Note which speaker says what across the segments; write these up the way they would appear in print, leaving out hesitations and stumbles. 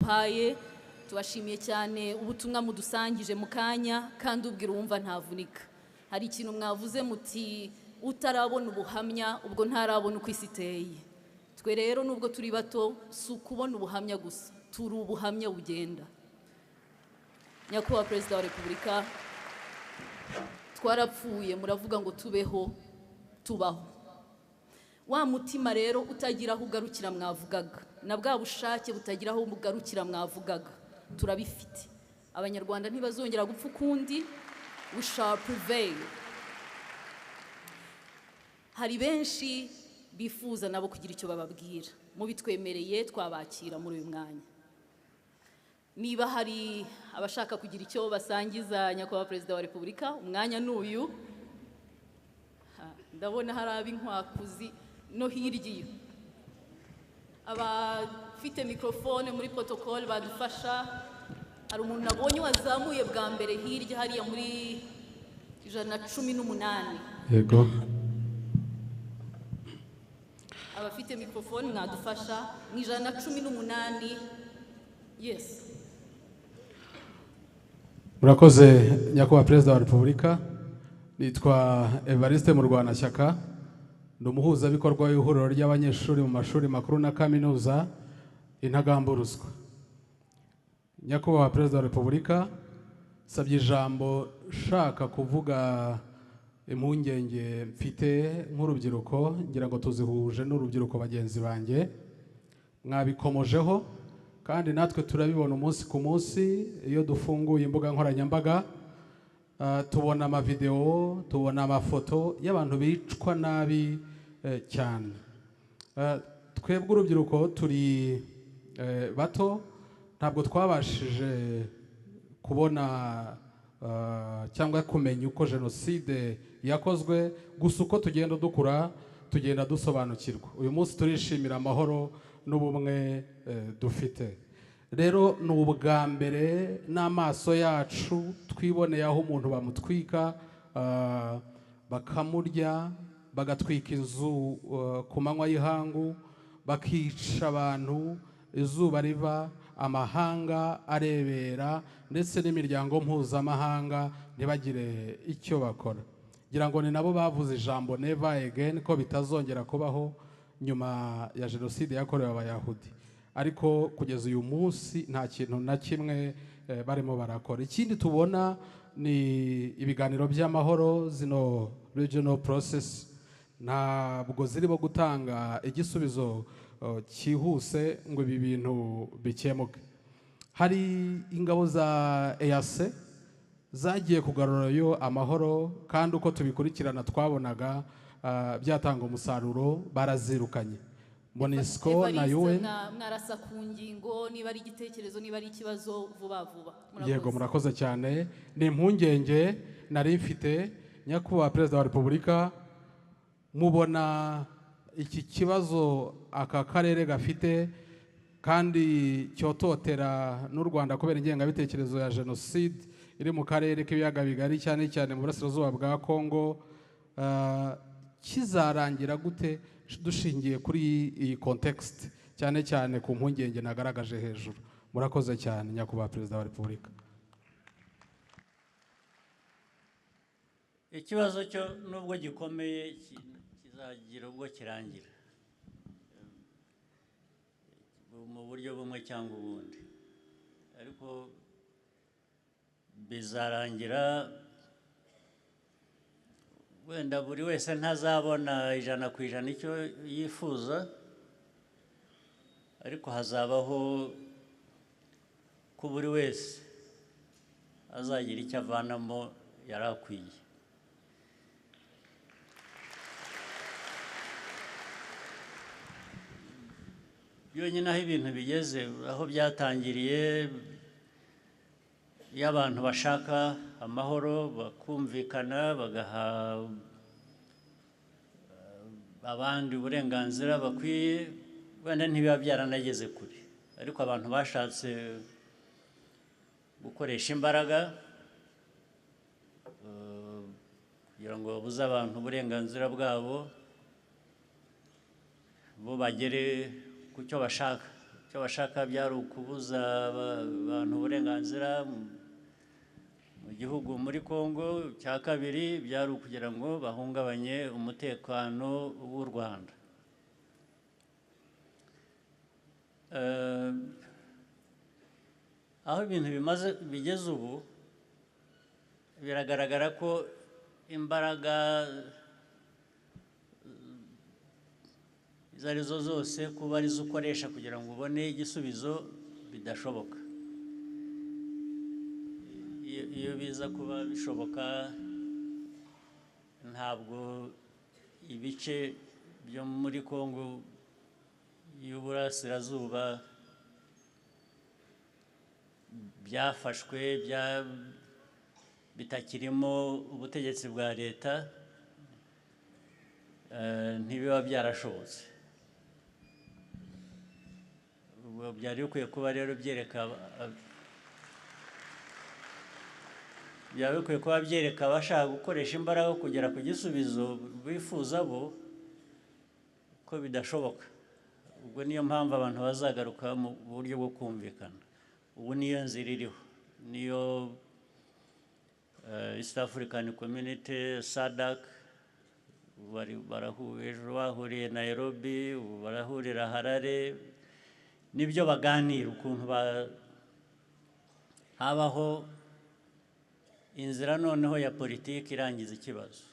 Speaker 1: muduhaye. Tubashimiye cyane ubutumwa mudusangije mu kanya, kandi ubwira uwumva ntavunika. Hari ikintu mwavuze muti utarabona ubuhamya ubwo ntarabona uko isi iteye. Twe rero nubwo turi bato, si ukubona ubuhamya gusa, turi ubuhamya bugenda. Nyakubahwa Perezida wa Repubulika, twarapfuye muravuga ngo tubeho, tubaho. Wa mutima rero utagira aho ugarukira mwavugaga, na bwa bushake butagira aho bugarukira mwavugaga, turabifite. Abanyarwanda ntibazongera gupfa ukundi, we shall prevail. Hari benshi bifuza nabo kugira icyo bababwira, mubitwemereye twabakira muri uyu mwanya. Niba hari abashaka kugira icyo basangiza Nyakubahwa Perezida wa Repubulika, umwanya ni uyu. Ndabona hari ab'inkwakuzi no hirya iyo. Abafite mikrofone muri protocole badufasha. Hari umuntu nabonye wazamuye bwa mbere hirya hariya muri 118.
Speaker 2: Yego.
Speaker 1: Abafite mikrofone mwadufasha mu 118. Yes.
Speaker 2: Murakoze Nyakubahwa Perezida wa Repubulika. Nitwa Evariste Murwanashyaka, ndi umuhuzabikorwa w'ihuriro ry'abanyeshuri mu mashuri makuru na kaminuza Intagamburuzwa. Nyakubahwa Perezida wa Repubulika, nsabye ijambo nshaka kuvuga impungenge mfite nk'urubyiruko, ngira ngo tuzihuje n'urubyiruko bagenzi banjye, mwabikomojeho kandi natwe turabibona umunsi ku munsi iyo dufunguye imbuga nkoranyambaga. Tubona amavideo, tubona amafoto y'abantu bicwa nabi cyane. Twebwe urubyiruko turi bato, ntabwo twabashije kubona cyangwa kumenya uko jenoside yakozwe, gusa uko tugenda dukura tugenda dusobanukirwa. Uyu munsi turishimira amahoro n'ubumwe dufite. Rero ni ubwa mbere n'amaso yacu twiboneye aho umuntu bamutwika, bakamurya, bagatwika inzu ku manywa y'ihangu, bakica abantu izuba riva, amahanga arebera, ndetse n'imiryango mpuzamahanga ntibagire icyo bakora. Ngira ngo ni nabo bavuze ijambo never again, ko bitazongera kubaho nyuma ya jenoside yakorewe Abayahudi. Ariko kugeza uyu munsi nta kintu na kimwe barimo barakora. Ikindi tubona ni ibiganiro by'amahoro, zino regional process ntabwo zirimo gutanga igisubizo cyihuse ngo ibi bintu bikemuke. Hari ingabo za EAC zagiye kugarurayo amahoro, kandi uko tubikurikirana twabonaga byatanga umusaruro, barazirukanye. MONUSCO na UN.
Speaker 1: Mwarasa ku ngingo, niba ari igitekerezo, niba ari ikibazo, vuba vuba.
Speaker 2: Yego, murakoze cyane. Ni impungenge nari mfite Nyakubahwa Perezida wa Repubulika, mubona iki kibazo aka karere gafite kandi cyototera n'u Rwanda kubera ingengabitekerezo ya jenoside iri mu karere k'ibiyaga bigari, cyane cyane mu burasirazuba bwa Kongo, kizarangira gute dushingiye kuri iyi context, cyane cyane ku mpungenge nagaragaje hejuru? Murakoze cyane Nyakubahwa Perezida wa Repubulika.
Speaker 3: Ikibazo cyo nubwo gikomeye kizagira ubwo kirangira mu buryo bumwe cyangwa ubundi, ariko bizarangira wenda buri wese ntazabona 100% icyo yifuza, ariko hazabaho ko buri wese azagira icyo avanamo yari akwiye. Byonyine aho ibintu bigeze, aho byatangiriye, iyo abantu bashaka amahoro bakumvikana, bagaha abandi uburenganzira bakwiye, wenda ntibiba byaranageze kure, ariko abantu bashatse gukoresha imbaraga kugira ngo babuze abantu uburenganzira bwabo, bo bagere ku cyo bashaka. Icyo Icyo bashaka byari ukubuza abantu uburenganzira mu gihugu muri Kongo. Icya kabiri byari ukugira ngo bahungabanye umutekano w'u Rwanda. Aho ibintu bimaze bigeze ubu, biragaragara ko imbaraga izo ari zo zose kuba arizo ukoresha kugira ngo ubone igisubizo bidashoboka. Iyo biza kuba bishoboka, ntabwo ibice byo muri Kongo y'Uburasirazuba byafashwe bitakirimo ubutegetsi bwa leta, ntibiba byarashobotse. Ubwo byari bikwiye kuba rero byereka byaba bikwiye kuba byereka abashaka gukoresha imbaraga kugera ku gisubizo bifuza bo ko bidashoboka. Ubwo niyo mpamvu abantu bazagaruka mu buryo bwo kumvikana. Ubu niyo nzira iriho, niyo East African Community, SADC bari barahuye ejo, bahuriye Nairobi, ubu barahurira Harare. Nibyo baganira ukuntu habaho inzira noneho ya politiki irangiza ikibazo.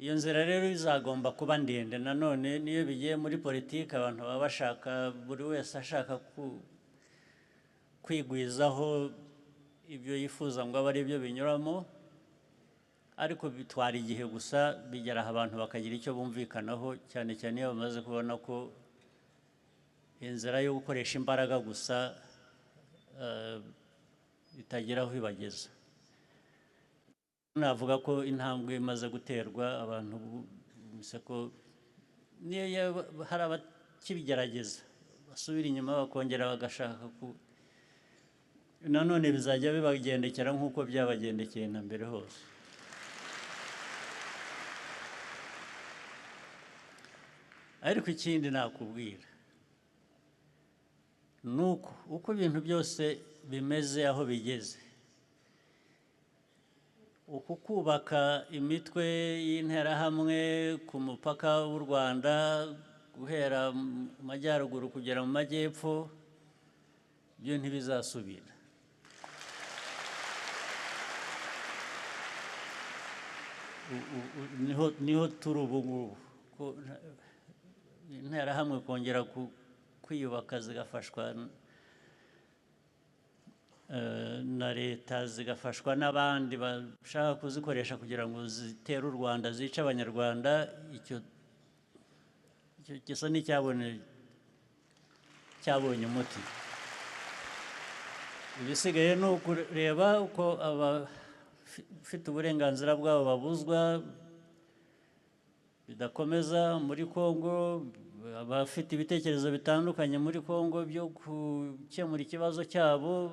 Speaker 3: Iyo nzira rero izagomba kuba ndende. Nanone niyo bigiye muri politiki, abantu baba bashaka, buri wese ashaka kwigwizaho ibyo yifuza ngo abe ari byo binyuramo, ariko bitwara igihe gusa, bigera aho abantu bakagira icyo bumvikanaho, cyane cyane iyo bamaze kubona ko inzira yo gukoresha imbaraga gusa itagera aho ibageza. Navuga ko intambwe imaze guterwa, abantu bumvise ko niyo hari abakibigerageza basubira inyuma bakongera bagashaka ku nanone bizajya bibagendekera nk'uko byabagendekeye na mbere hose. Ariko ikindi nakubwira nuko uko ibintu byose bimeze aho bigeze, uku kubaka imitwe y'interahamwe ku mupaka w'u Rwanda guhera mu majyaruguru kugera mu majyepfo, byo ntibizasubira. Niho turi ubu ngubu. Interahamwe kongera kwiyubaka zigafashwa na leta, zigafashwa n'abandi bashaka kuzikoresha kugira ngo zitere u Rwanda, zice Abanyarwanda, icyo gisa n'icyabonye cyabonye umuti. Ibisigaye ni ukureba uko abafite uburenganzira bwabo babuzwa bidakomeza muri Kongo, abafite ibitekerezo bitandukanye muri Kongo byo gukemura ikibazo cyabo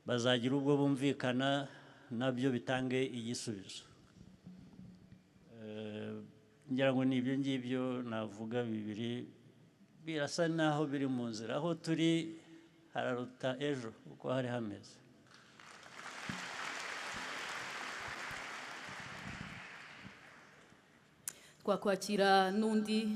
Speaker 3: bazagira ubwo bumvikana nabyo bitange igisubizo. Ngira ngo ni ibyo ngibyo navuga bibiri, birasa naho biri mu nzira. Aho turi hararuta ejo uko hari hameze.
Speaker 1: Twakwakira n'undi,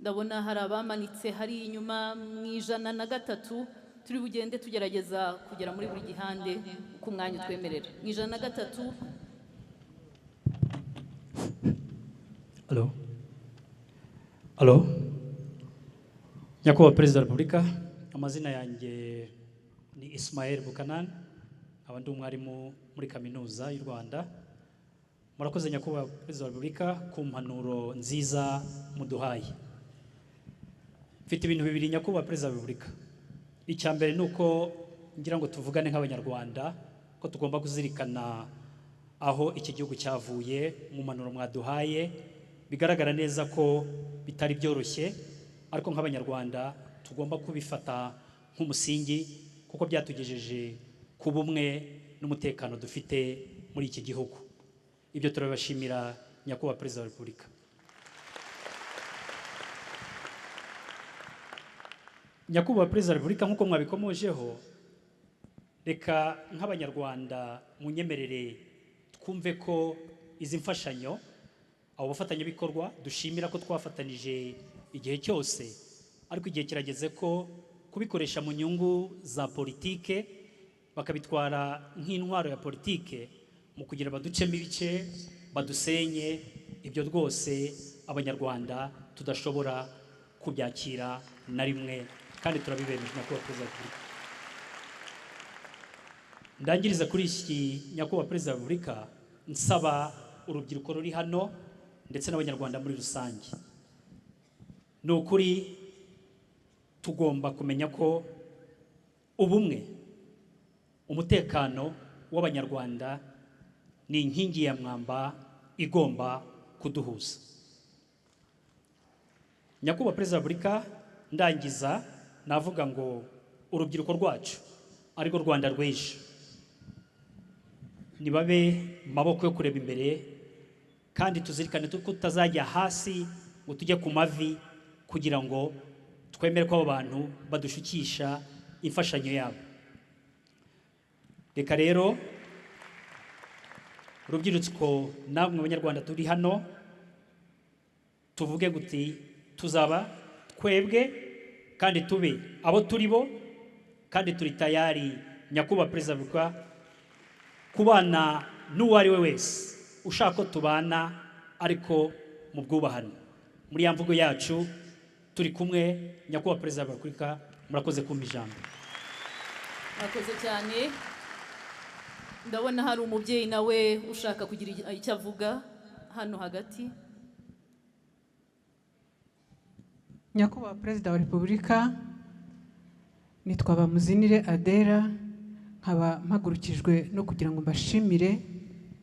Speaker 1: ndabona hari abamanitse hari inyuma mu 103. Turi bugende tugerageza kugera muri buri gihande uko umwanya utwemerera. Mu 103.
Speaker 4: Allo. Allo. Nyakubahwa Perezida wa Repubulika, amazina yanjye ni Ismael Bukanan, nkaba ndi umwarimu muri Kaminuza y'u Rwanda. Murakoze Nyakubahwa Perezida wa Repubulika ku mpanuro nziza muduhaye. Mfite ibintu bibiri Nyakubahwa Perezida wa Repubulika. Icya mbere ni uko ngira ngo tuvugane nk'Abanyarwanda ko tugomba kuzirikana aho iki gihugu cyavuye. Mu mpanuro mwaduhaye bigaragara neza ko bitari byoroshye, ariko nk'Abanyarwanda tugomba kubifata nk'umusingi kuko byatugejeje ku bumwe n'umutekano dufite muri iki gihugu. Ibyo turabashimira Nyakubahwa Perezida wa Repubulika. Nyakubahwa Perezida wa Repubulika, nk'uko mwabikomojeho, reka nk'Abanyarwanda munyemerere twumve ko izi mfashanyo, abo bafatanyabikorwa dushimira ko twafatanije igihe cyose, ariko igihe kirageze ko kubikoresha mu nyungu za politike, bakabitwara nk'intwaro ya politike mu kugira baducemo ibice, badusenye, ibyo rwose Abanyarwanda tudashobora kubyakira na rimwe, kandi turabibemeje Nyakubahwa Perezida wa Repubulika. Ndangiriza kuri iki, Nyakubahwa Perezida wa Repubulika, nsaba urubyiruko ruri hano ndetse n'Abanyarwanda muri rusange, ni ukuri tugomba kumenya ko ubumwe, umutekano w'Abanyarwanda ni inkingi ya mwamba igomba kuduhuza. Nyakubahwa Perezida wa Repubulika, ndangiza navuga ngo urubyiruko rwacu arirwo Rwanda rw'ejo, nibabe maboko yo kureba imbere, kandi tuzirikane ko tutazajya hasi ngo tujye ku mavi kugira ngo twemere ko abo bantu badushukisha imfashanyo yabo. Reka rero urubyiruko namwe Abanyarwanda turi hano tuvuge guti tuzaba twebwe kandi tube abo turi bo, kandi turi tayari Nyakubahwa Perezida wa Repubulika kubana n'uwo ari we wese ushaka ko tubana, ariko mu bwubahane. Muri ya mvugo yacu turi kumwe. Nyakubahwa Perezida wa Repubulika, murakoze kumpa ijambo.
Speaker 1: Murakoze cyane. Ndabona hari umubyeyi nawe ushaka kugira icyo avuga hano hagati.
Speaker 5: Nyakubahwa Perezida wa Repubulika, nitwa Bamuzinire Adela, nkaba mpagurukijwe no kugira ngo mbashimire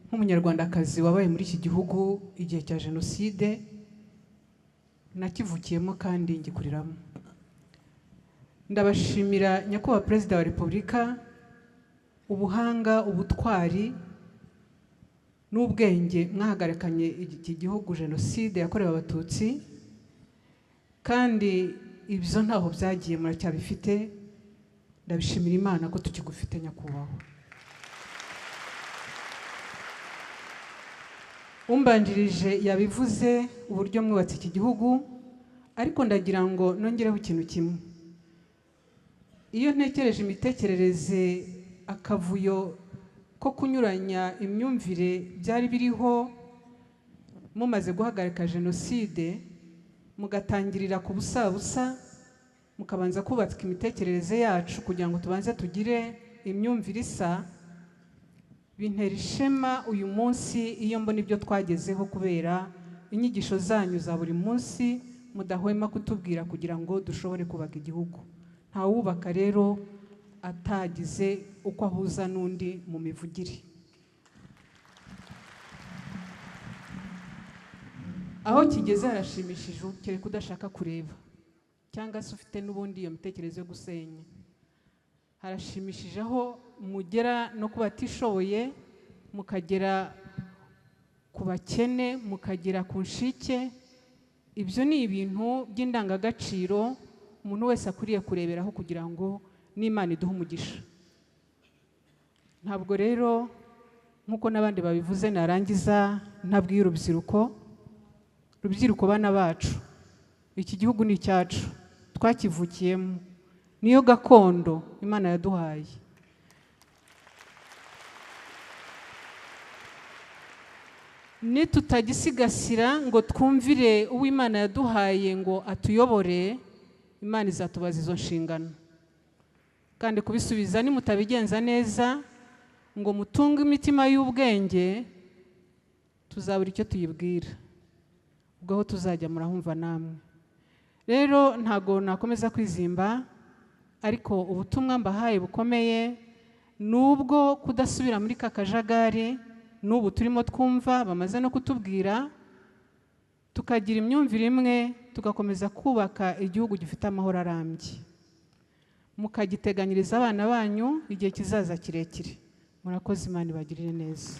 Speaker 5: nk'umunyarwandakazi wabaye muri iki gihugu igihe cya jenoside, nakivukiyemo kandi ngikuriramo. Ndabashimira Nyakubahwa Perezida wa Repubulika ubuhanga, ubutwari n'ubwenge mwahagarikanye iki gihugu jenoside yakorewe Abatutsi, kandi ibyo ntaho byagiye muracyabifite. Ndabishimira Imana ko tukigufite Nyakubahwa. Umbanjirije yabivuze uburyo mwubatse iki gihugu, ariko ndagira ngo nongereho ikintu kimwe. Iyo ntekereje imitekerereze, akavuyo ko kunyuranya imyumvire byari biriho mumaze guhagarika jenoside, mugatangirira ku busabusa, mukabanza kubaka imitekerereze yacu kugira ngo tubanze tugire imyumvire isa, bintera ishema uyu munsi iyo mbona ibyo twagezeho kubera inyigisho zanyu za buri munsi mudahwema kutubwira kugira ngo dushobore kubaka igihugu. Ntawubaka rero atagize uko ahuza n'undi mu mivugire. Aho kigeze harashimishije, kereka udashaka kureba cyangwa se ufite n'ubundi iyo mitekerereze yo gusenya. Harashimishije aho mugera no ku batishoboye, mukagera ku bakene, mukagera ku nshike. Ibyo ni ibintu by'indangagaciro umuntu wese akwiriye kureberaho kugira ngo n'Imana iduhe umugisha. Ntabwo rero nk'uko n'abandi babivuze narangiza ntabwiye urubyiruko, rubyiruko bana bacu, iki gihugu ni icyacu, twakivukiyemo, niyo gakondo Imana yaduhaye. Nitutagisigasira ngo twumvire uwo Imana yaduhaye ngo atuyobore, Imana izatubaza izo nshingano. Kandi kubisubiza nimutabigenza neza ngo mutunge imitima y'ubwenge, tuzabura icyo tuyibwira. Ubwo aho tuzajya murahumva namwe. Rero ntago nakomeza kwizimba, ariko ubutumwa mbahaye bukomeye nubwo kudasubira muri kakajagari n'ubu turimo twumva bamaze no kutubwira, tukagira imyumvire imwe, tugakomeza kubaka igihugu gifite amahoro arambye, mukagiteganyiriza abana banyu igihe kizaza kirekire. Murakoze, Imana ibagirire neza.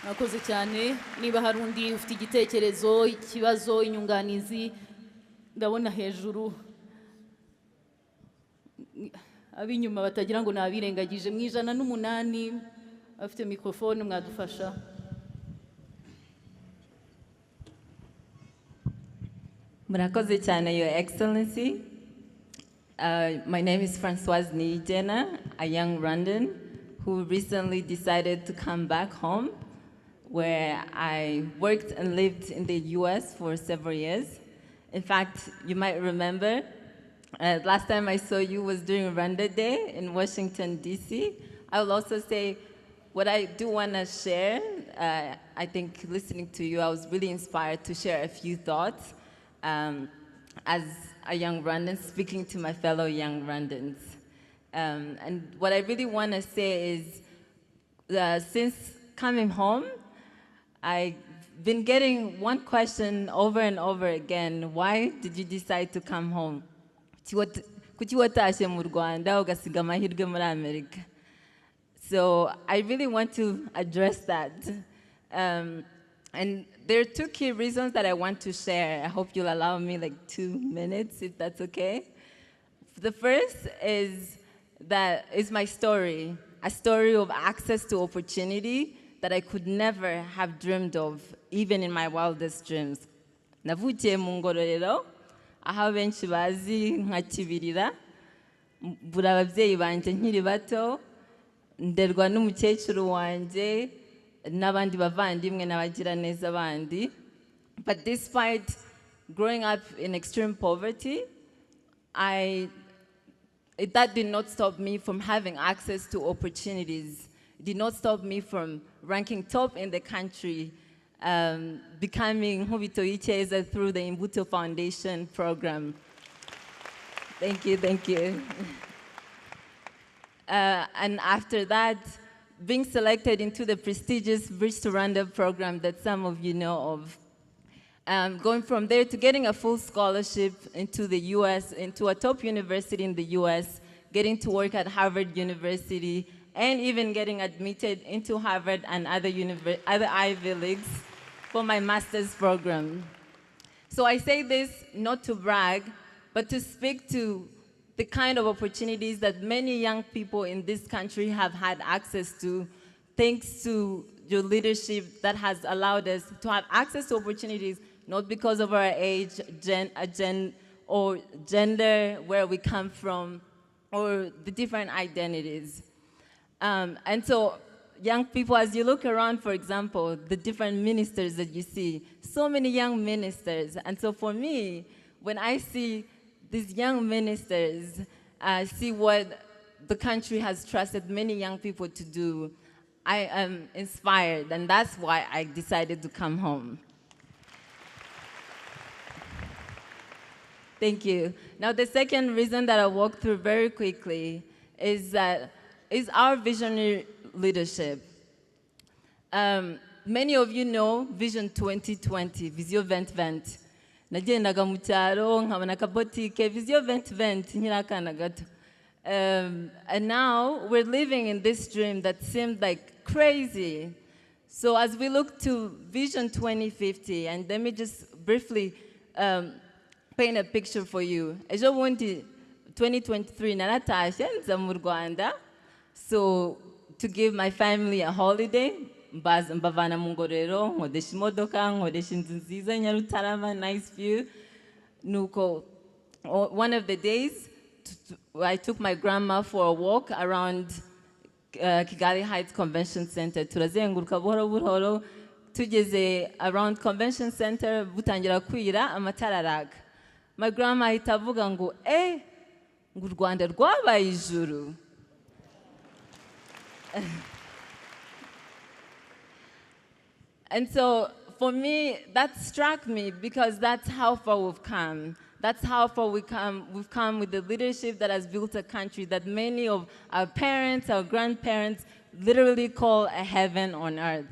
Speaker 1: Murakoze cyane. Niba hari undi ufite igitekerezo, ikibazo, inyunganizi, ndabona hejuru. Ab'inyuma batagira ngo nabirengagije. Mu 108 afite mikrofone, mwadufasha.
Speaker 6: Murakoze cyane, Your Excellency. My name is Francoise Nijena, a young Rwandan who recently decided to come back home, where I worked and lived in the US for several years. In fact, you might remember, last time I saw you was during Rwanda Day in Washington, D.C. I will also say what I do want to share. I think listening to you, I was really inspired to share a few thoughts as a young Rwandan, speaking to my fellow young Rwandans. And what I really want to say is, since coming home, I've been getting one question over and over again. Why did you decide to come home? Kuki watashye mu Rwanda ugasiga amahirwe muri Amerika? So I really want to address that. And there are two key reasons that I want to share. I hope you'll allow me like 2 minutes, if that's okay. The first is that is my story, a story of access to opportunity that I could never have dreamed of, even in my wildest dreams. Navukiye mu Ngororero, aho abenshi bazi nka Kibirira, mbura ababyeyi banjye nkiri bato, nderwa n'umukecuru wanjye n'abandi bavandimwe n'abagiraneza bandi. But despite growing up in extreme poverty, that did not stop me from having access to opportunities. It did not stop me from ranking top in the country, becoming Inkubito y'Icyeza through the Imbuto Foundation program. Thank you, thank you. And after that, being selected into the prestigious Bridge to Rwanda program that some of you know of. Going from there to getting a full scholarship into the US, into a top university in the US, getting to work at Harvard University, and even getting admitted into Harvard and other Ivy Leagues for my master's program. So I say this not to brag, but to speak to the kind of opportunities that many young people in this country have had access to, thanks to your leadership that has allowed us to have access to opportunities, not because of our age, or gender, where we come from, or the different identities. And so, young people, as you look around, for example, the different ministers that you see, so many young ministers. And so for me, when I see these young ministers, see what the country has trusted many young people to do, I am inspired, and that's why I decided to come home. Thank you. Now, the second reason that I walk through very quickly is that is our visionary leadership. Many of you know Vision 2020, Vision 2020. Nagendaga mu cyaro nkabona akabotike Vision 2020 nkiri akana gato. And now we're living in this dream that seemed like crazy. So as we look to Vision 2050, and let me just briefly paint a picture for you. Ejo bundi 2023 naratashye nza mu Rwanda. So to give my family a holiday, mbavana mu Ngororero, nkodesha imodoka, nkodesha inzu nziza Nyarutarama, nice view. Nuko one of the days I took my grandma for a walk around Kigali Heights Convention Center. Turazenguruka buhoro buhoro, tugeze around Convention Center, butangira kwira, amatara araka. My grandma ahita avuga ngo, eh, ngo u Rwanda rwabaye ijuru. And so for me, that struck me because that's how far we've come. That's how far we've come with the leadership that has built a country that many of our parents, our grandparents literally call a heaven on earth.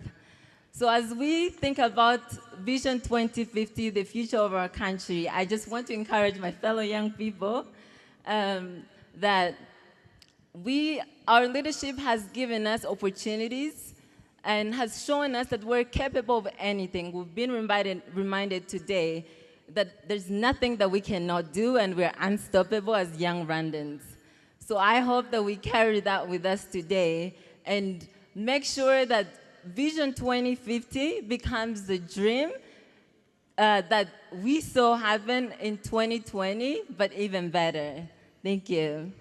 Speaker 6: So as we think about Vision 2050, the future of our country, I just want to encourage my fellow young people that our leadership has given us opportunities and has shown us that we're capable of anything. We've been reminded today that there's nothing that we cannot do, and we're unstoppable as young Rwandans. So I hope that we carry that with us today and make sure that Vision 2050 becomes the dream that we saw happen in 2020, but even better. Thank you.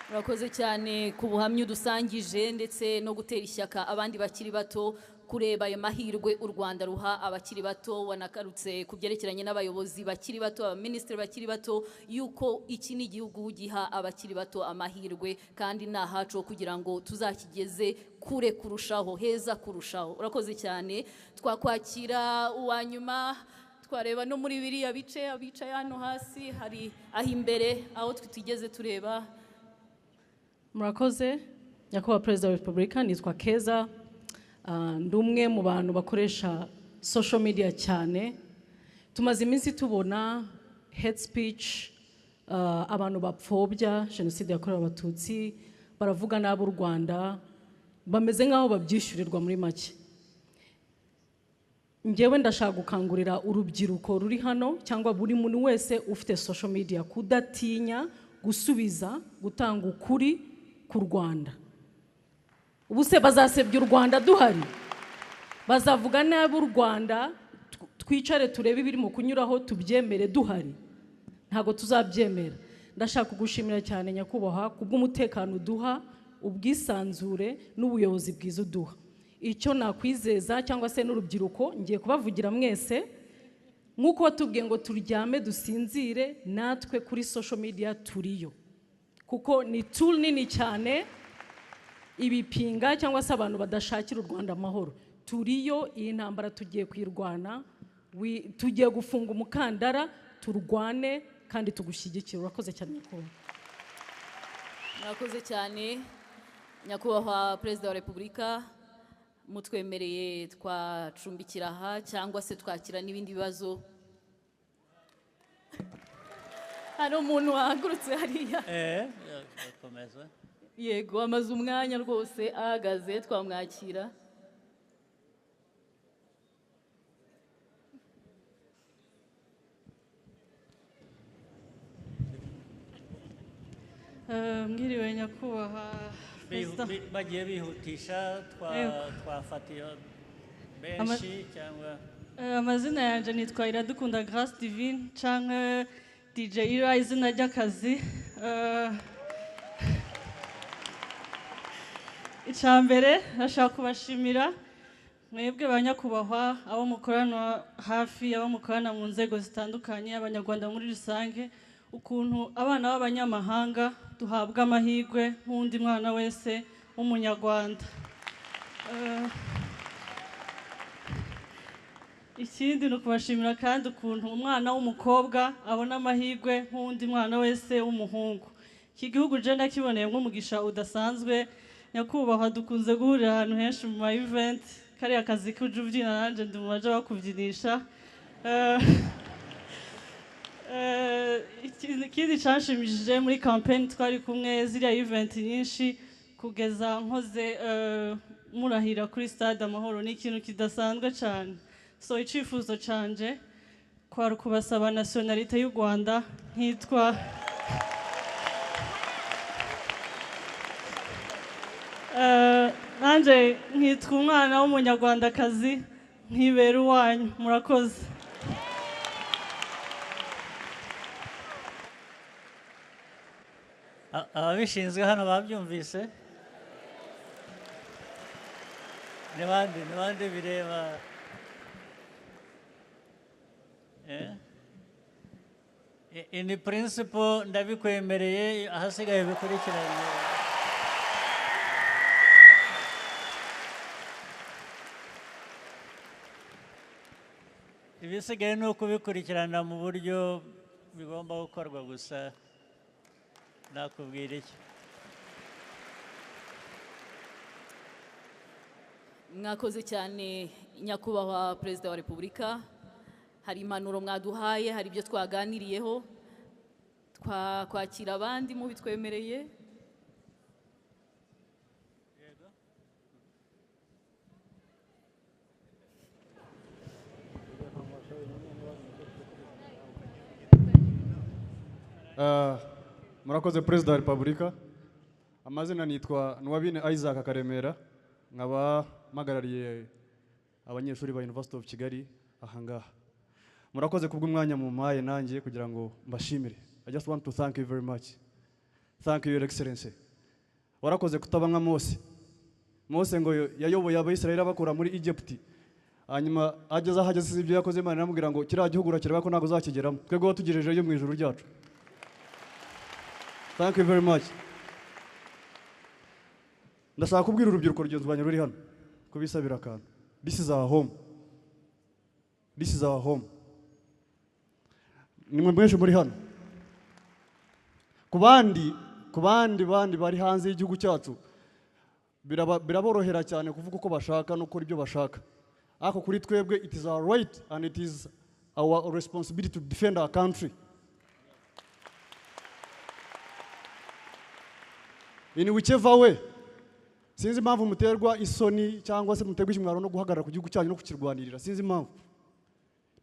Speaker 1: Murakoze cyane ku buhamya udusangije ndetse no gutera ishyaka abandi bakiri bato kureba ayo mahirwe u Rwanda ruha abakiri bato. Wanakarutse ku byerekeranye n'abayobozi bakiri bato, abaminisitiri bakiri bato, yuko iki ni igihugu giha abakiri bato amahirwe kandi ni ahacu ho kugira ngo tuzakigeze kure kurushaho, heza kurushaho. Urakoze cyane. Twakwakira uwa nyuma, twareba no muri biriya bice abicaye hano hasi, hari aho imbere aho tutigeze tureba.
Speaker 7: Murakoze Nyakubahwa Perezida wa Repubulika, nitwa Keza. Ndi umwe mu bantu bakoresha social media cyane. Tumaze iminsi tubona hate speech, abantu bapfobya jenoside yakorewe Abatutsi, baravuga nabi u Rwanda, bameze nk'aho babyishyurirwa muri make. Njyewe ndashaka gukangurira urubyiruko ruri hano cyangwa buri muntu wese ufite social media kudatinya gusubiza, gutanga ukuri ku Rwanda. Ubu se bazasebya u Rwanda duhari? Bazavuga nabi u Rwanda, twicare turebe ibirimo kunyuraho tubyemere duhari? Ntabwo tuzabyemera. Ndashaka kugushimira cyane Nyakubahwa kubw'umutekano uduha, ubwisanzure n'ubuyobozi bwiza uduha. Icyo nakwizeza cyangwa se n'urubyiruko, ngiye kubavugira mwese, nk'uko watubwiye ngo turyame dusinzire, natwe kuri social media turiyo, kuko ni tool nini cyane ibipinga cyangwa se abantu badashakira u Rwanda amahoro. Turiyo, iyi ntambara tugiye kuyirwana, tugiye gufunga umukandara, turwane kandi tugushyigikire. Urakoze cyane Nyakubahwa.
Speaker 1: Murakoze cyane Nyakubahwa Perezida wa Repubulika, mutwemereye twacumbikira aha cyangwa se twakira n'ibindi bibazo. Hari umuntu wahagurutse hariya.
Speaker 3: Komeza.
Speaker 1: Yego, amaze umwanya rwose ahagaze, twamwakira.
Speaker 8: Mwiriwe Nyakubahwa Perezida.
Speaker 3: Bagiye bihutisha, twafatiye benshi cyangwa.
Speaker 8: Amazina yanjye nitwa Iradukunda Grace Divine canke DJ Ira, izina ry'akazi. Icya mbere ndashaka kubashimira mwebwe ba nyakubahwa, abo mukorana hafi, abo mukorana mu nzego zitandukanye, Abanyarwanda muri rusange, ukuntu abana b'abanyamahanga duhabwa amahirwe nk'undi mwana wese w'Umunyarwanda. Ikindi ni ukubashimira kandi ukuntu umwana w'umukobwa abona amahirwe nk'undi mwana wese w'umuhungu. Iki gihugu je ndakiboneye nk'umugisha udasanzwe. Nyakubahwa, dukunze guhurira ahantu henshi mu ma event, kariya kazi k'uja ubyina nanjye ndi mu baja bakubyinisha. Ikindi canshimishije muri campaign twari kumwe, ziriya event nyinshi kugeza nkoze murahira kuri Stade Amahoro, ni ikintu kidasanzwe cyane. So icifuzo canje kwari ukubasaba nationalité y'u Rwanda, nkitwa nanje nkitwa umwana w'Umunyarwandakazi, nkibera uwanyu. Murakoze.
Speaker 3: Ababishinzwe hano babyumvise? Ni bande, ni bande bireba? In principle ndabikwemereye, ahasigaye bikurikiranye. Ibisigaye ni ukubikurikirana mu buryo bigomba gukorwa gusa. Nakubwira iki?
Speaker 1: Mwakoze cyane Nyakubahwa Perezida wa Repubulika, hari impanuro mwaduhaye, hari ibyo twaganiriyeho, twakwakira abandi mubitwemereye.
Speaker 9: Murakoze Perezida wa Repubulika. Amazina nitwa Nuwabine Isaac Karemera, nkaba mpagarariye abanyeshuri ba University of Kigali ahangaha. Murakoze kubw'umwanya mumpaye nanjye kugira ngo mbashimire. I just want to thank you very much. Thank you, Your Excellency. Warakoze kutaba nka Mose. Mose ngo yayoboye Abayisiraheli abakura muri Egypt. Hanyuma ageze aho ageze ibyo yakoze, Imana iramubwira ngo kiriya gihugu urakireba ko ntabwo uzakigeramo. Twebwe watugejejeyo mu ijuru ryacu. Thank you very much. Ndashaka kubwira urubyiruko rugenzi rwanjye ruri hano kubisabira akantu. This is our home. This is our home. Nimwe mwinshi muri hano. Ku bandi bandi bari hanze y'igihugu cyacu biraborohera cyane kuvuga uko bashaka no gukora ibyo bashaka. Ariko kuri twebwe it is our right and it is our responsibility to defend our country. In whichever way. Sinzi impamvu muterwa isoni cyangwa se muterwa ikimwaro no guhagarara ku gihugu cyanyu no kukirwanirira. Sinzi impamvu.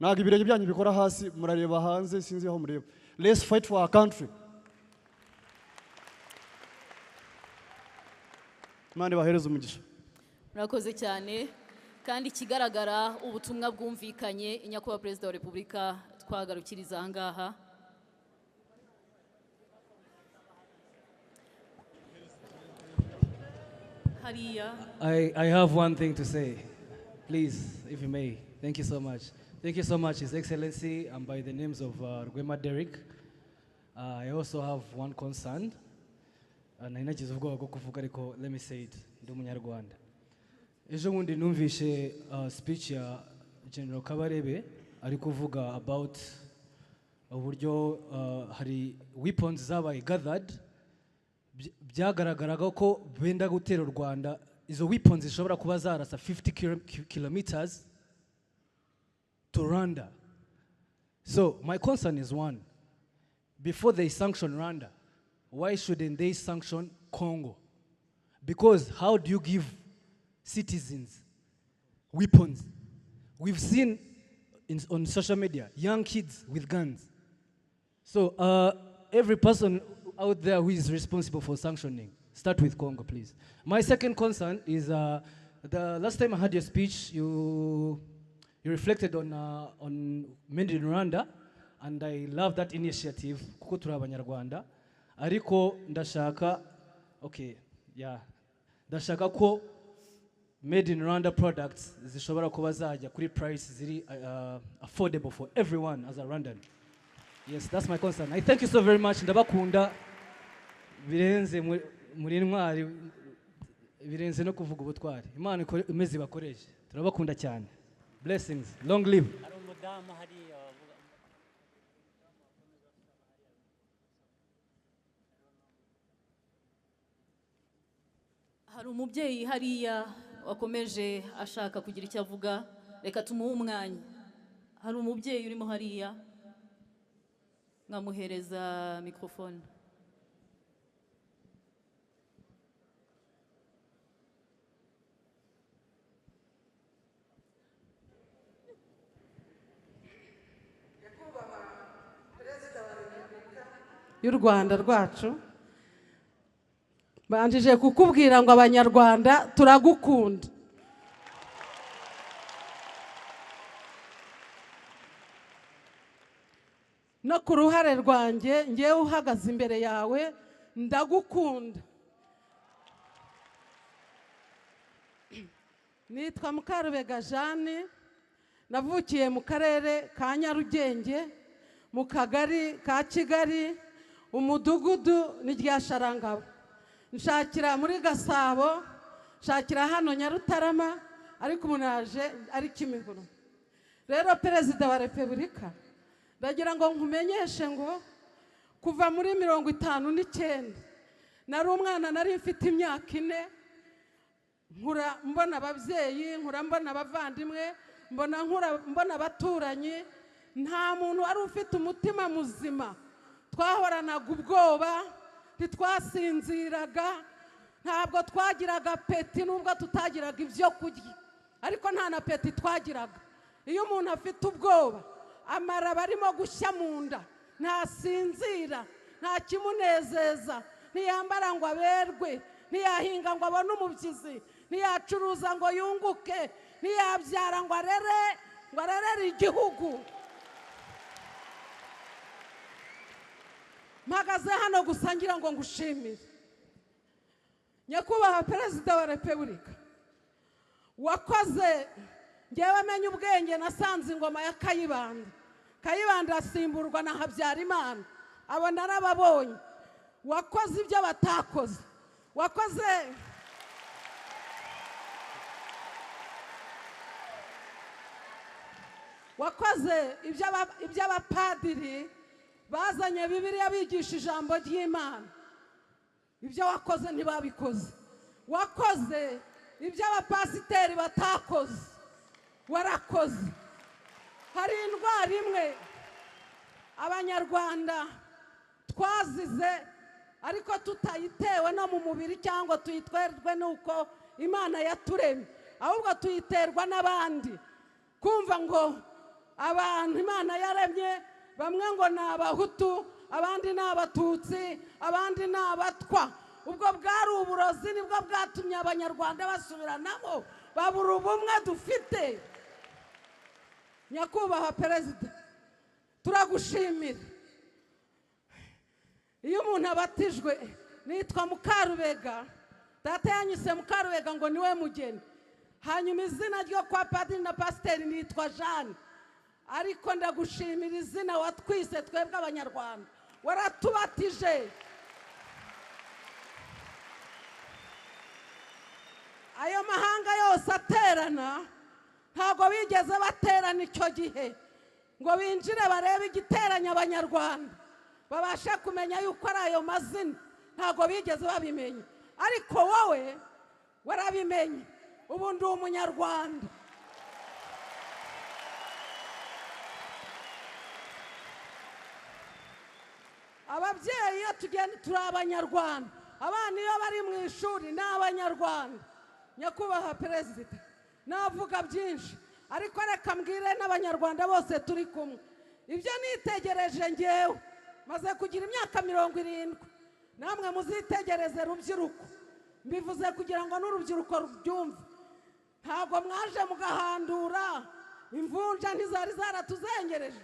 Speaker 9: Ntabwo ibirenge byanyu bikora hasi, murareba hanze, sinzi aho mureba. Let's fight for our country. Imana ibahereze umugisha.
Speaker 1: Murakoze cyane, kandi ikigaragara ubutumwa bwumvikanye. Nyakubahwa Perezida wa Repubulika, twagarukiriza aha ngaha. Hariya.
Speaker 10: I have one thing to say. Please, if you may. Thank you so much. Thank you so much, His Excellency. I'm by the names of Rwema Derek. I also have one concern. Nari nagize ubwoba bwo kuvuga, ariko let me say it. Ndi Umunyarwanda. Ejo bundi numvishe speech ya General Kabarebe ari kuvuga about uburyo hari weapons zabaye gathered, byagaragaraga ko benda gutera u Rwanda. Izo weapons zishobora kuba zarasa 50 kilometers to Rwanda. So my concern is one: before they sanction Rwanda, why shouldn't they sanction Congo? Because how do you give citizens weapons? We've seen on social media young kids with guns. So every person out there who is responsible for sanctioning, start with Congo, please. My second concern is the last time I had your speech, you reflected on Made in Rwanda, and I love that initiative, kuko turi Abanyarwanda. Ariko ndashaka, okay, yeah, ndashaka ko Made in Rwanda products zishobora kuba zajya kuri price ziri affordable for everyone as a Rwandan. Yes, that's my concern. I thank you so very much. Ndabakunda birenze, muri intwari birenze no kuvuga ubutwari. Imana imeze ibakoreshe. Turabakunda cyane. Blessings. Long live.
Speaker 3: Hari umudamu hariya wavuga.
Speaker 1: Hari umubyeyi hariya wakomeje ashaka kugira icyo avuga, reka tumuhe umwanya. Hari umubyeyi urimo hariya, nkamuhereza mikorofone.
Speaker 11: Y'u Rwanda rwacu, banjije kukubwira ngo Abanyarwanda turagukunda. No ku ruhare rwanjye, ngewe uhagaze imbere yawe, ndagukunda. Nitwa Mukarubega Jeanne, navukiye mu karere ka Nyarugenge, mu kagari ka Kigali, umudugudu ni rya Sharangabo. Nshakira muri Gasabo, nshakira hano Nyarutarama, ariko ubu naje ari Kimihurura. Rero Perezida wa Repubulika, ndagira ngo nkumenyeshe ngo kuva muri 59 nari umwana, nari mfite imyaka 4, nkura mbona ababyeyi, nkura mbona abavandimwe, mbona nkura mbona abaturanyi, nta muntu wari ufite umutima muzima. Twahoranaga ubwoba, ntitwasinziraga, ntabwo twagiraga appétit, nubwo tutagiraga ibyo kurya, ariko nta na appétit twagiraga. Iyo umuntu afite ubwoba, amara aba arimo gushya mu nda, ntasinzira. nta kimunezeza, ntiyambara ngo aberwe, ntiyahinga ngo abone umubyizi, ntiyacuruza ngo yunguke, ntiyabyara ngo arere, ngo arerere igihugu. Mpagaze hano gusa ngira ngo ngushimire Nyakubahwa Perezida wa Repubulika. Wakoze ngewe menye ubwenge, nasanze ingoma ya Kayibanda. Kayibanda asimburwa na Habyarimana, abo narababonye. Wakoze ibyo batakoze, wakoze ibyo abapadiri bazanye Bibiliya bigisha ijambo ry'Imana, ibyo wakoze ntibabikoze. Wakoze ibyo abapasiteri batakoze, warakoze. Hari indwara imwe Abanyarwanda twazize ariko tutayitewe no mu mubiri cyangwa tuyitwerwe nuko Imana yaturemye, ahubwo tuyiterwa n'abandi. Kumva ngo abantu Imana yaremye bamwe ngo ni Abahutu, abandi ni Abatutsi, abandi ni Abatwa. Ubwo bwari uburozi, nibwo bwatumye Abanyarwanda basubiranamo, babura ubumwe dufite. Nyakubahwa Perezida, turagushimira. Iyo umuntu abatijwe, nitwa Mukarubega, data yanyise Mukarubega ngo niwe mugeni, hanyuma izina ryo kwa padiri na pasiteri nitwa Jeanne. Ariko ndagushimira izina watwise twebwe Abanyarwanda, waratubatije. Ayo mahanga yose aterana ntabwo bigeze baterana icyo gihe ngo binjire barebe igiteranya Abanyarwanda, babashe kumenya yuko ari ayo mazina, ntabwo bigeze babimenya. Ariko wowe warabimenye, ubu ndi Umunyarwanda. Ababyeyi iyo tugenda turi Abanyarwanda, abana iyo bari mu ishuri ni Abanyarwanda. Nyakubahwa Perezida, navuga byinshi ariko reka mbwire n'Abanyarwanda bose turi kumwe. Ibyo nitegereje ngewe maze kugira imyaka 70, namwe muzitegereze rubyiruko. Mbivuze kugira ngo n'urubyiruko rubyumve. Ntabwo mwaje mugahandura, imvunja ntizari zaratuzengereje.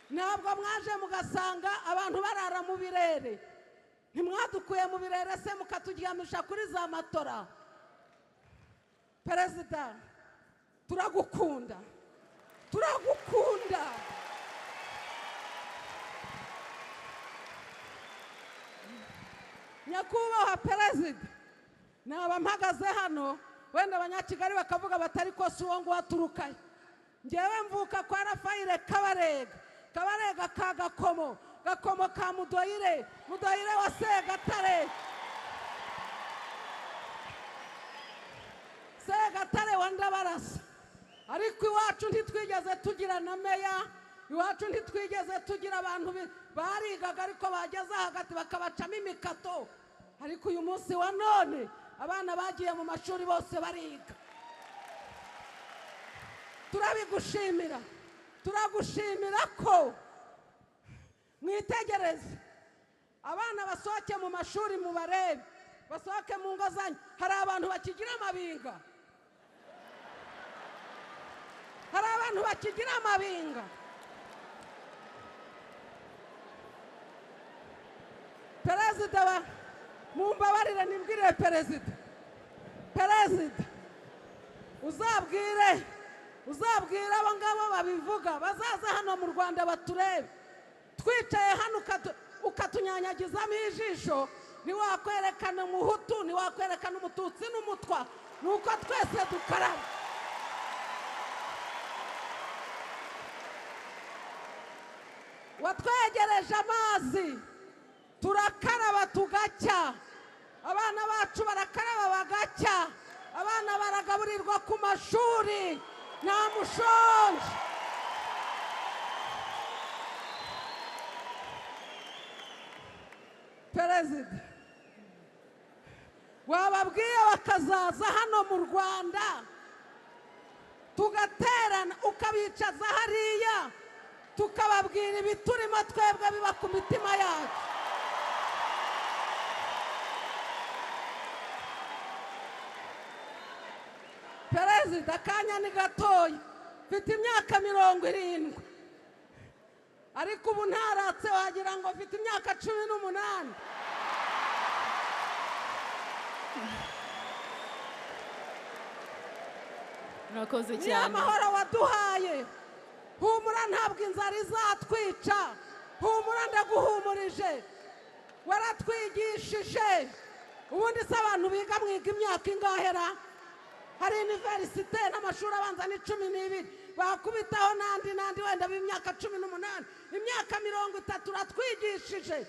Speaker 11: Ntabwo mwaje mugasanga abantu barara mu birere, ntimwadukuye mu birere se mukaturyamisha kuri za matora. Perezida, turagukunda, turagukunda. Nyakubahwa Perezida, naba mpagaze hano wenda Abanyakigali bakavuga batari ko si uwo nguwo aturukayo. Ngewe mvuka kwa Rafayire Kabarega, Kabarega ka Gakomo, Gakomo ka Mudoyire, Mudoyire wa Segatare, Segatare wa Ndabarasa. Ariko iwacu ntitwigeze tugira na meya, iwacu ntitwigeze tugira abantu barigaga ariko bageze hagati bakabacamo imikato. Ariko uyu munsi wa none abana bagiye mu mashuri bose bariga. Turabigushimira, turagushimira ko mwitegereze abana basohoke mu mashuri, mubarebe basohoke mu ngo zanyu. Hari abantu bakigira amabinga, hari abantu bakigira amabinga. Perezida wa mumbabarire nimbwire Perezida, Perezida uzabwire abo ngabo babivuga bazaza hano mu Rwanda baturebe. Twicaye hano ukatunyanyagizamo ijisho, ntiwakwerekana Umuhutu, ntiwakwerekana Umututsi n'Umutwa, nuko twese dukaraba. Watwegereje amazi turakaraba tugacya, abana bacu barakaraba bagacya, abana baragaburirwa ku mashuri, nta mushonji. Perezida, wababwiye bakazaza hano mu Rwanda tugaterana, ukabicaza hariya Tukababwira ibiturimo twebwe biba ku mitima yacu. Perezida, akanya ni gatoya, mfite imyaka 70, ariko ubu ntaratse wagira ngo mfite imyaka 18.
Speaker 1: Murakoze
Speaker 11: Ni
Speaker 1: cyane.
Speaker 11: amahoro waduhaye. Humura, ntabwo inzara izatwica. Humura, ndaguhumurije. Waratwigishije. Ubundi se abantu biga mwiga imyaka ingahera? Hari universite n'amashuri abanza ni 12, bakubitaho n'andi n'andi wenda b'imyaka 18, imyaka 30 uratwigishije.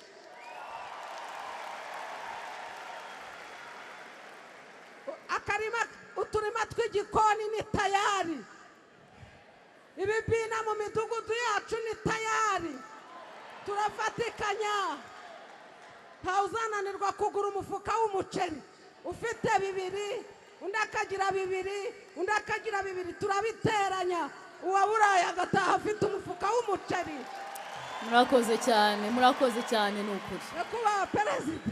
Speaker 11: Akarima, uturima tw'igikoni ni tayari, ibibina mu midugudu yacu ni tayari, turafatikanya. Ntawuzananirwa kugura umufuka w'umuceri ufite 2, undi akagira 2, undi akagira 2, turabiteranya, uwaburaye agataha afite umufuka w'umuceri.
Speaker 1: Murakoze cyane, murakoze cyane, ni ukuri.
Speaker 11: Nyakubahwa Perezida,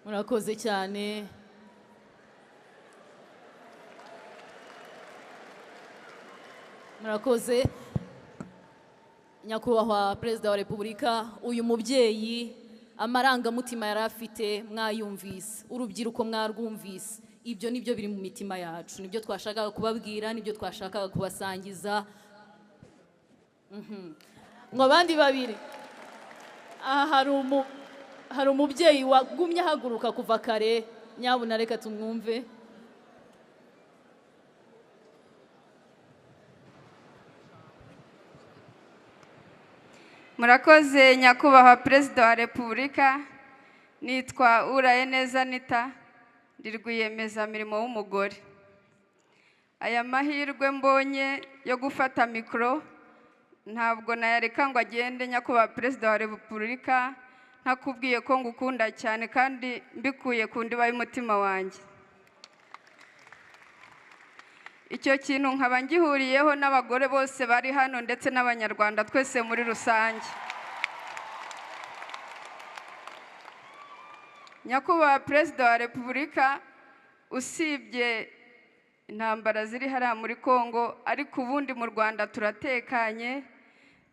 Speaker 1: Murakoze cyane. Murakoze Nyakubahwa Perezida wa Repubulika. Uyu mubyeyi amarangamutima yari afite mwayumvise, urubyiruko mwarwumvise. Ibyo nibyo biri mu mitima yacu, nibyo twashakaga kubabwira, nibyo twashakaga kubasangiza. Ngo abandi babiri aha, hari umubyeyi wagumye ahaguruka kuva kare, nyabuna reka tumwumve.
Speaker 6: Murakoze Nyakubahwa Perezida wa Repubulika. Nitwa Urayeneza Anita, ndi rwiyemezamirimo w'umugore. Aya mahirwe mbonye yo gufata mikoro ntabwo nayareka ngo agende, Nyakubahwa Perezida wa Repubulika, ntakubwiye ko ngukunda cyane kandi mbikuye ku ndiba y'umutima wanjye. Icyo kintu nkaba ngihuriyeho n'abagore bose bari hano ndetse n'Abanyarwanda twese muri rusange. Nyakubahwa Perezida wa Repubulika, usibye intambara ziri hariya muri Kongo, ariko ubundi mu Rwanda turatekanye,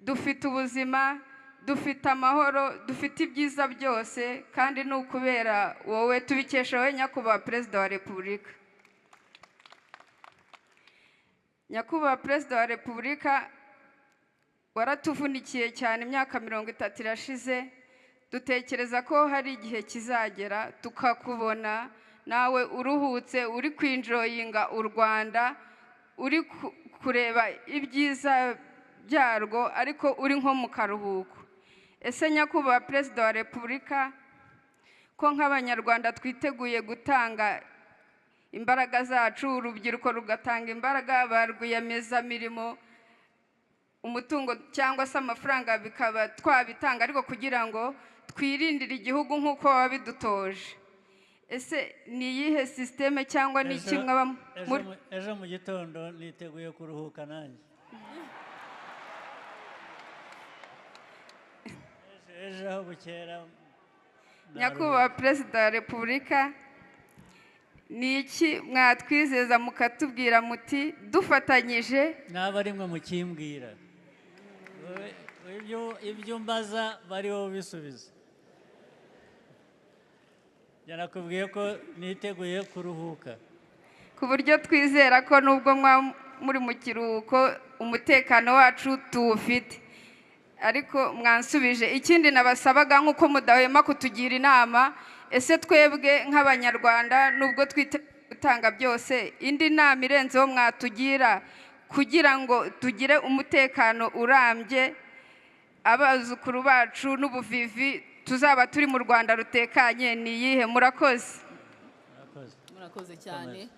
Speaker 6: dufite ubuzima, dufite amahoro, dufite ibyiza byose, kandi ni ukubera wowe, tubikesha wowe Nyakubahwa Perezida wa Repubulika. Nyakubahwa Perezida wa Repubulika, waratuvunikiye cyane, imyaka 30 irashize, dutekereza ko hari igihe kizagera tukakubona nawe uruhutse, uri kwinjoyinga u Rwanda, uri kureba ibyiza byarwo, ariko uri nko mu karuhuko. Ese Nyakubahwa Perezida wa Repubulika, ko nk'Abanyarwanda twiteguye gutanga imbaraga zacu, urubyiruko rugatanga imbaraga, ba rwiyemezamirimo, umutungo cyangwa se amafaranga bikaba twabitanga, ariko kugira ngo twirindire igihugu nk'uko baba bidutoje, ese ni iyihe sisiteme cyangwa ni iki mwaba muri?
Speaker 3: Ejo mu gitondo niteguye kuruhuka nanjye. Ejo aho bukera.
Speaker 6: Nyakubahwa Perezida wa Repubulika, ni iki mwatwizeza mukatubwira muti dufatanyije?
Speaker 3: Naba ari mwe mukimbwira ibyo mbaza bariho bisubiza. Yanakubwiye ko niteguye kuruhuka,
Speaker 6: ku buryo twizera ko nubwo muri mu kiruhuko umutekano wacu tuwufite. Ariko mwansubije. Ikindi nabasabaga, nk'uko mudahwema kutugira inama, ese twebwe nk'Abanyarwanda nubwo twiteguye gutanga byose, indi nama irenzeho mwatugira kugira ngo tugire umutekano urambye, abazukuru bacu n'ubuvivi tuzaba turi mu Rwanda rutekanye, ni iyihe? Murakoze.
Speaker 1: Murakoze cyane,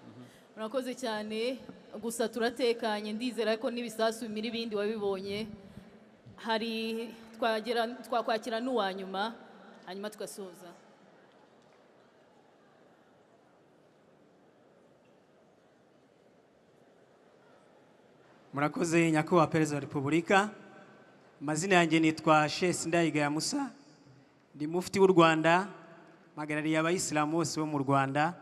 Speaker 1: murakoze cyane. Gusa turatekanye, ndizera ko n'ibisasu bimira ibindi wabibonye. Hari twakwakira n'uwa nyuma, hanyuma tugasoza.
Speaker 12: Murakoze, Nyakubahwa Perezida wa Repubulika. Amazina yanjye nitwa Shesi Ndayigaya Musa, ndi Mufti w'u Rwanda, mpagarariye Abayisilamu bose bo mu Rwanda,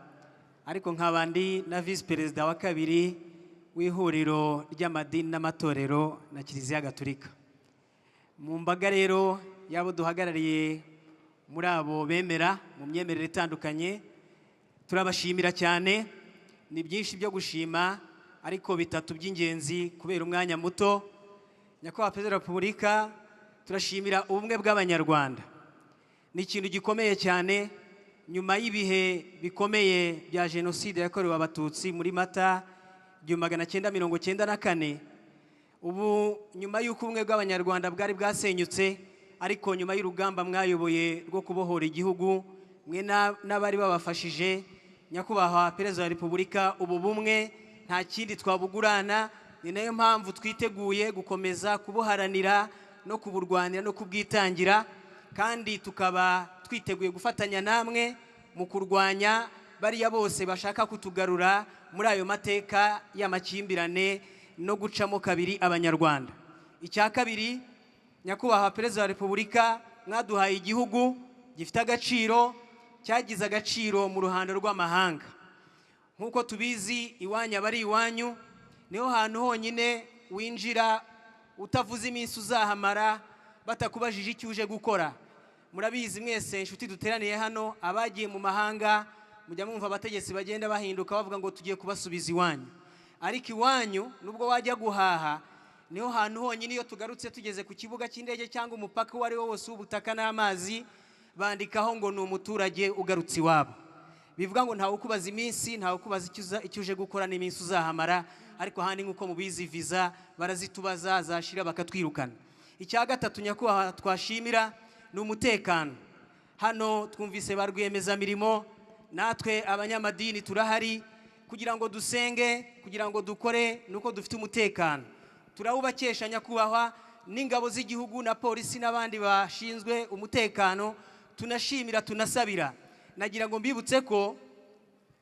Speaker 12: ariko nkaba ndi na Visi Perezida wa kabiri w'ihuriro ry'amadini n'amatorero na Kiliziya Gatolika. Mu mbaga rero y'abo duhagarariye muri abo bemera mu myemerere itandukanye, turabashimira cyane. Ni byinshi byo gushima, ariko bitatu by'ingenzi kubera umwanya muto. Nyakubahwa Perezida wa Repubulika, turashimira ubumwe bw'Abanyarwanda. Ni ikintu gikomeye cyane nyuma y'ibihe bikomeye bya Jenoside yakorewe Abatutsi muri Mata 1994. Ubu nyuma y'uko ubumwe bw'Abanyarwanda bwari bwasenyutse, ariko nyuma y'urugamba mwayoboye rwo kubohora igihugu, mwe n'abari babafashije, Nyakubahwa Perezida wa Repubulika, ubu bumwe nta kindi twabugurana. Ni nayo mpamvu twiteguye gukomeza kubuharanira no kuburwanira no kubwitangira, kandi tukaba twiteguye gufatanya namwe mu kurwanya bariya bose bashaka kutugarura muri ayo mateka y'amakimbirane no gucamo kabiri Abanyarwanda. Icya kabiri, Nyakubahwa Perezida wa Repubulika, mwaduhaye igihugu gifite agaciro, cyagize agaciro mu ruhando rw'amahanga. Nk'uko tubizi, iwanyu aba ari iwanyu, niho hantu honyine winjira utavuze iminsi uzahamara, batakubajije icyo uje gukora. Murabizi mwese, inshuti duteraniye hano, abagiye mu mahanga mujya mwumva abategetsi bagenda bahinduka bavuga ngo tugiye kubasubiza iwanyu. Ariko iwanyu, nubwo wajya guhaha, niho hantu honyine iyo tugarutse tugeze ku kibuga cy'indege cyangwa umupaka uwo ari wo wose w'ubutaka n'amazi, bandikaho ngo ni umuturage ugarutse iwabo. Bivuga ngo ntawe ukubaza iminsi, ntawe ukubaza icyo uje gukora n'iminsi uzahamara. Ariko ahandi, nk'uko mubizi, viza barazitubaza, zashira bakatwirukana. Icya gatatu, Nyakubahwa, twashimira ni umutekano. Hano twumvise ba rwiyemezamirimo, natwe abanyamadini turahari kugira ngo dusenge, kugira ngo dukore, nuko dufite umutekano. Turawubakesha, Nyakubahwa, n'ingabo z'igihugu na polisi n'abandi bashinzwe umutekano. Tunashimira, tunasabira. Nagira ngo mbibutse ko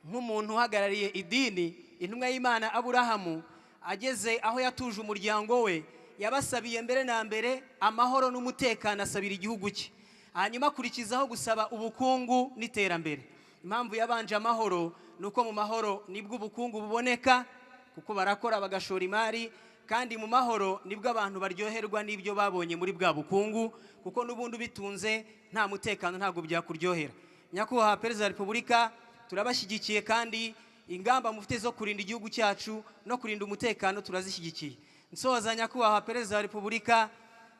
Speaker 12: nk'umuntu uhagarariye idini, intumwa y'Imana Aburahamu ageze aho yatuje umuryango we, yabasabiye mbere na mbere amahoro n'umutekano, asabira igihugu cye, hanyuma akurikizaho gusaba ubukungu n'iterambere. Impamvu yabanje amahoro ni uko mu mahoro nibwo ubukungu buboneka, kuko barakora bagashora imari, kandi mu mahoro nibwo abantu baryoherwa n'ibyo babonye muri bwa bukungu, kuko n'ubundi ubitunze nta mutekano ntabwo byakuryohera. Nyakubahwa Perezida wa Repubulika, turabashyigikiye, kandi ingamba mufite zo kurinda igihugu cyacu no kurinda umutekano turazishyigikiye. Nsoza, Nyakubahwa Perezida wa Repubulika,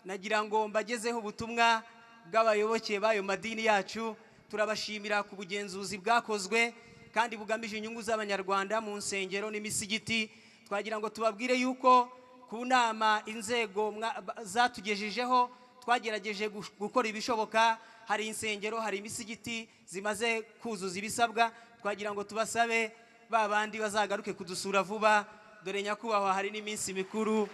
Speaker 12: nagira ngo mbagezeho ubutumwa bw'abayoboke b'ayo madini yacu. Turabashimira ku bugenzuzi bwakozwe kandi bugamije inyungu z'Abanyarwanda mu nsengero n'imisigiti. Twagira ngo tubabwire yuko ku nama inzego zatugejejeho, twagerageje gukora ibishoboka. Hari insengero, hari imisigiti zimaze kuzuza ibisabwa. Twagira ngo tubasabe ba bandi bazagaruke kudusura vuba. Dore Nyakubahwa, hari n'iminsi mikuru.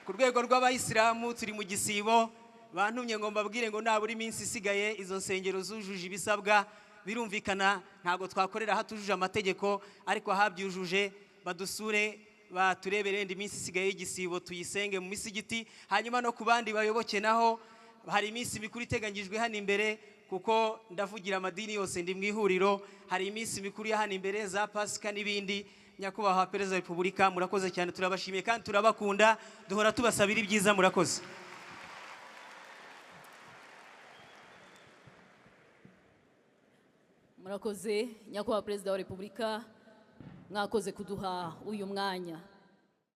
Speaker 12: Ku rwego rw'Abayisilamu turi mu gisibo, bantumye ngo mbabwire ngo nabura iminsi isigaye izo nsengero zujuje ibisabwa. Birumvikana ntabwo twakorera hatujuje amategeko, ariko ahabyujuje badusure, baturebere indi minsi isigaye y'igisibo tuyisenge mu misigiti. Hanyuma no ku bandi bayoboke naho hari iminsi mikuru iteganyijwe hano imbere, kuko ndavugira amadini yose, ndi mu ihuriro. Hari iminsi mikuru ya hano imbere za Pasika n'ibindi. Nyakubahwa Perezida wa Repubulika, murakoze cyane, turabashimiye kandi turabakunda, duhora tubasabira ibyiza. Murakoze.
Speaker 1: Murakoze, Nyakubahwa Perezida wa Repubulika, mwakoze kuduha uyu mwanya.